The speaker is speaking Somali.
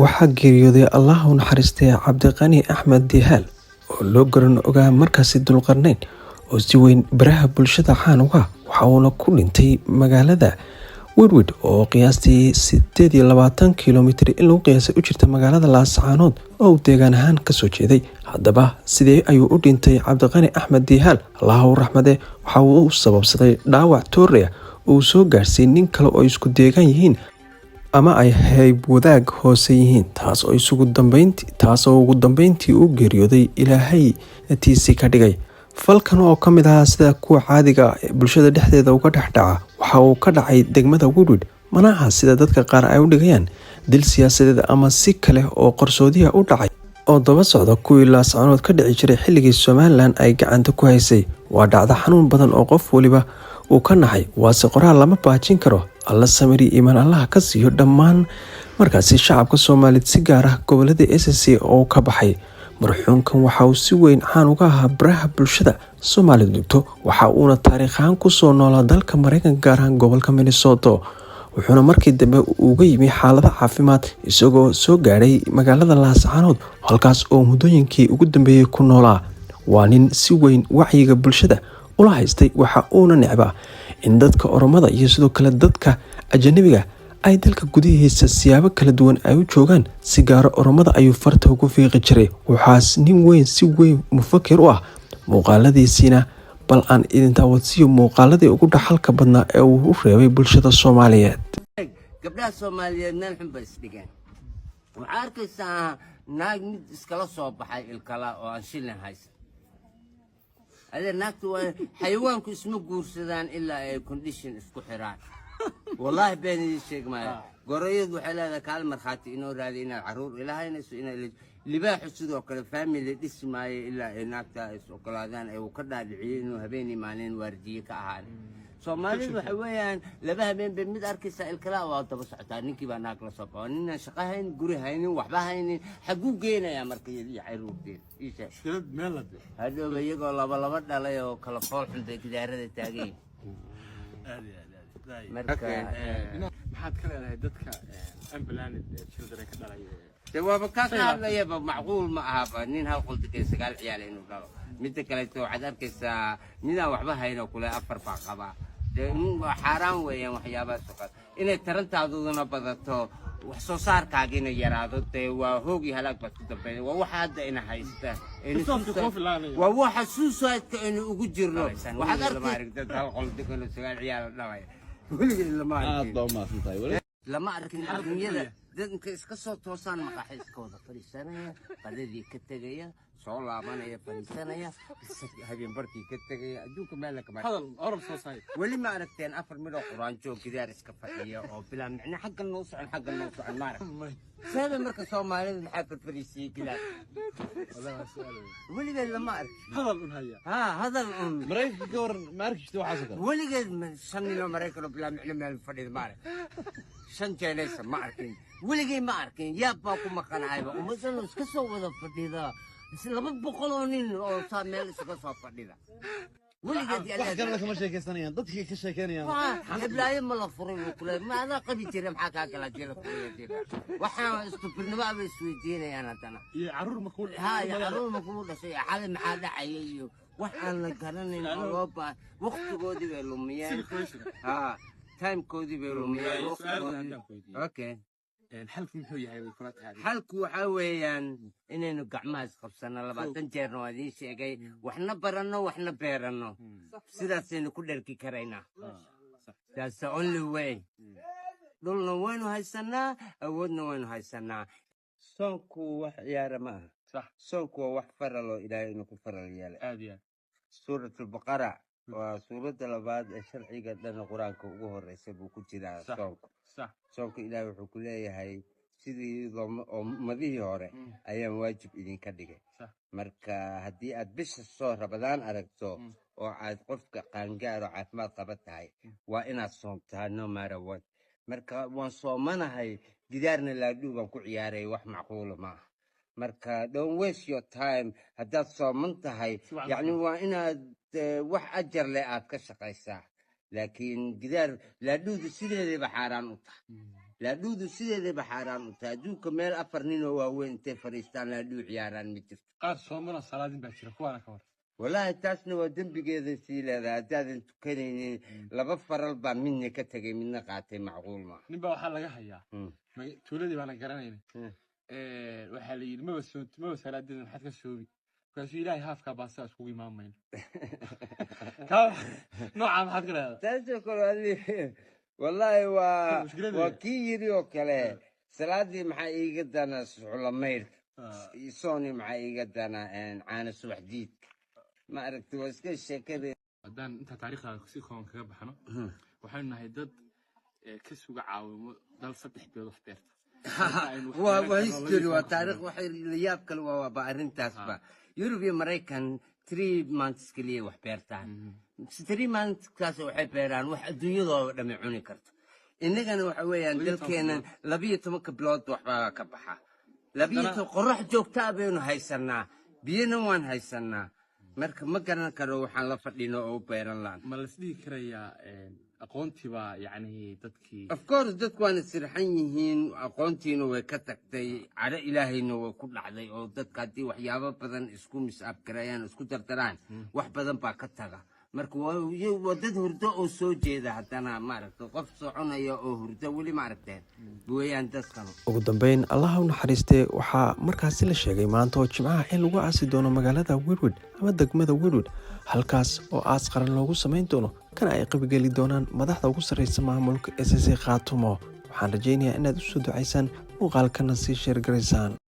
Waxaa geeriyooday Allah u naxariistay Cabdiqani Axmed Dihaal, oo loo garan ogaa markaasi Dulqarnayn, oo si weyn baraha bulshada caan uga. Waxa uuna ku dhintay magaalada Widhwidh, oo qiyaastii 28 kilomitir in lagu qiyaasay u jirta magaalada Laascaanood, oo uu deegaan ahaan kasoo jeeday. Haddaba, sidee ayuu u dhintay Cabdiqani Axmed Dihaal? Allah u raxmade. Waxa uu u sababsaday dhaawac toorey ah oo uu soo gaarsiiyey nin kale oo isku deegaan yihiin ama ay hayb wadaag hoose yihiin, taas oo ugu dambeyntii u geeriyooday, Ilaahay tiisii ka dhigay. Falkan oo ka mid ahaa sida kuwa caadiga bulshada dhexdeeda uga dhex dhaca, waxa uu ka dhacay degmada Widhwidh. Mana aha sida dadka qaar ay u dhigayaan dil siyaasadeed ama si kale oo qarsoodiya u dhacay oo daba socda kuwii Laascaanood ka dhici jiray xilligii Somaliland ay gacanta ku haysay. Waa dhacdo xanuun badan oo qof waliba uu ka naxay, waase qoraal lama baajin karo. Alla samiri iimaan Allaha ka siiyo dhammaan markaasi shacabka Soomaaliyeed, si gaar ah gobolada SSC oo ka baxay marxuumkan. Waxa uu si weyn caan uga ahaa baraha bulshada Soomaalidu degto, waxa uuna taariikh ahaan kusoo noolaa dalka Mareykanka, gaar ahaan gobolka Minnesota, wuxuuna markii dambe uga yimi xaalado caafimaad isagoo soo gaadhay magaalada Laascaanood, halkaas oo muddooyinkii ugu dambeeyey ku noolaa. Waa nin si weyn wacyiga bulshada ula haystay, waxa uuna necbaa in dadka Oromada iyo sidoo kale dadka ajanabiga ay dalka gudihiisa siyaabo kala duwan ay u joogaan. Si gaaro Oromada ayuu farta ugu fiiqi jiray. Waxaas nin weyn, si weyn mufakir u ah. Muuqaaladiisiina bal aan idin daawadsiiyo, muuqaaladii ugu dhaxalka badnaa ee uu u reebay bulshada Soomaaliyeed. Gabdhaha Soomaaliyeed meel xun bay isdhigeen. Waxaa arkaysaa naag mid iskala soo baxay ilkala oo aan shilin haysan. Adee, naagtu waa xayawaanku, isma guursadaan ilaa ay condition isku xiraan. Wallaahi been idiin sheeg maayo. Gorayadu waxay leedahay, "Kaal, markhaati inoo raadi inaad carruur ilahaynayso." Inaad libaaxu sidoo kale family dhisi maayo ilaa ay naagta is ogolaadaan ee uu ka dhaadhiciyey inuu habeenii maalin waardiye ka ahaan. Soomaalidu waxa weeyaan laba habeen bay mid arkaysaa, ilkalaa waa daba socotaa. Ninkii baa naag la soo baxo, ninaan shaqo haynin, guri haynin, waxba haynin. Xaguu geenayaa marka iyada iyo carruurteeda? Ii sheeg. Mushkilad meel la dee. Hadhowba iyagoo laba laba dhalay oo kala fool xun bay gidaarada taagan yihiin. Aad iyo aad, aad. Marka Maxaad ka leedahay dadka unplanned children ka dhalay? De waaba kaa ka hadlayaba, macquul ma ahaba nin hal qol degan sagaal ciyaal inuu dhalo. Midda kaleeto, waxaad arkaysaa midaan waxba haynoo kule afar baa qabaa. Dee waa xaaraan weeyaan waxyaabahaas oo kale. Inay tarantaaduduna badato, wax soo saarkaagiina yaraado, dee waa hoog iyo halaag baad ku dambeyn. Waa waxa hadda ina haysta. Resource kuu filaanayo. Waa waxa suicide-ka aynu ugu jirno. Waxaad arkay dad hal qol degan oo sagaal ciyaal dhalaya, weligeed lama Aad arkin. baa u mahadsantahay weli. Lama arkin adduunyada dad intay iska soo toosaan maqaaxi iska wada fadhiisanaya, qadadii ka tegaya, soo laabanaya, fadhiisanaya, habeen barkii ka tegaya. Adduunka meel kama Hadal oral society. Weli ma aragteen afar midhoo quraanjo gidaar iska fadhiya oo bilaa micne, xaggan noo socon, xaggan noo socon? Ma arag seebe. Marka Soomaalida maxaa fadfadhiisiyey gidaar? Wallahi waa su'aal weyn. Weligeed lama arkin. Hadal un haya. Ha, hadal un. Maraykanka ka waran, ma arki jirta waxaasoo kale? Weligeed shan ninoo Maraykan oo bilaa micno meel fadhida ma arag. Shan Jeenaysa ma arkin, weligay ma arkin. Yaab baa ku maqanahayba, ummadan iska soo wada fadhida, 200 oo nin oo saa meel isaga soo fadhida weligeed. Wax kalena kama sheekaysanayaan, dadkii ka sheekeynayaan. Heblaayo ma la furay buu kule. Ma adaa qabi jira? Maxaa kaa gala jira furaya jira? Waxaan istupidnimo aba isweydiinayaan haddana. Iyo carruur ma kuu Ha, iyo carruur ma kugu dhashay? Xalay maxaa dhacaya? Iyo wax aan la garanayn oo loo baa waqtigoodii bay lumiyeen. Silly question. Ha, timekoodii bay lumiyeen, Su'aal waqtigoodii. haddaan ku weydiiyo. Okay. Xalku muxuu yahay bay kula tahay? Xalku waxaa weeyaan inaynu gacmaha isqabsano. 20 jeerna waa idiin sheegay. Waxna baranno, waxna beeranno, sidaasaynu ku dherki karaynaa. That's the only way. Dhulna waynu haysanaa, awoodna waynu haysanaa. Soonku wax ciyaara ma aha. Soonku waa wax faral oo Ilaahay inuu ku faral yeelay. Aad iyo aad. Suuratulbaqara waa suuradda labaad ee sharciga dhan Qur-aanka ugu horeysa buu ku jiraa. Soonku, soonka Ilaahay wuxuu ku leeyahay, sidii oo ummadihii hore ayaan waajib idinka dhigay. Marka haddii aad bisha soo Rabadaan aragto oo aad qofka qaangaar oo caafimaad qaba tahay, waa inaad soomtaa, no matter what. Marka waan soomanahay, gidaarna laadhuu baan ku ciyaaray, wax macquula maaha. Marka don't waste your time. Haddaad sooman tahay, Si wacan. yacni waa inaad wax ajar leh aad ka shaqaysaa, laakiin gidaar laadhuudu sideedayba xaaraan u tahay. Laadhuudu sideedaba xaaraan u tahay. Adduunka meel afar nin oo waaweyn intay fadhiistaan laadhuu ciyaaraan ma jirto. Qaar soomana salaadin baa jira, kuwaana ka war? Wallaahi, taasna waa dembigeeda sii leedahay. Haddaadan tukanaynin, laba faral baa midna ka tegay, midna qaatay, macquul ma. Nin baa waxaa laga hayaa, tuuladii baana garanayna. Waxaa la yidhi, "Maba soonti, maba salaadida, maxaad ka soomi?" Markaasuu, "Ilaahay haafkaa baastaa iskugu imaan mayno." Kaa noocaa maxaad ka leedahay? Taasoo kale wallaahi waa Mushkilada waa kii yidhi oo kale, "Salaadii maxaa iiga danaa suxula maydhka, sooni maxaa iiga danaa caano subax diidka?" Ma aragti, waa iska sheekada. Haddaan intaa taariikhdaada si kooban kaga baxno, waxaynu nahay dad ka suga caawimo dal 3 bilood wax beerta. Marka aynu wax waa beeran waa karno history, 12 waa ka taariikh. bilood. Waxay la yaab kale waaba arrintaasba. Yurub iyo Maraykan 3 months keliya wax beertaan. 3 months kaas waxay beeraan wax adduunyadooda dhammi cuni karto. Innagana waxa weeyaan 12 dalkeennan 12-ka bilood waxbaa ka baxa. Labiyo toban qorrax joogtaa baynu haysanaa, biyana waan haysanaa. Marka ma garan karo waxaan la fadhino oo u beeran laan. Ma las dhihi karayaa aqoontii baa, yacni, dadkii? Of course, dadku waana sirxan yihiin, aqoontiina way ka tagtay, cadho Ilaahayna way ku dhacday. Oo dadka haddii waxyaabo badan isku mis-abgareeyaan, isku dardaraan, wax badan baa ka taga. Marka waa dad hurdo oo soo jeeda. Haddana maaragta, qof soconaya oo hurdo weli ma aragteen weeyaan dadkanu. Ugu dambeyn, Allaha u naxariistee, waxaa markaasi la sheegay maanta oo Jimcaha in lagu aasi doono magaalada Werwid ama degmada Werwid, halkaas oo aas qaran loogu samayn doono, kana ay qaybgeli doonaan madaxda ugu sarreysa maamulka SSC Khaatumo. Waxaan rajaynayaa inaad u soo ducaysaan, muuqaalkana sii share garaysaan.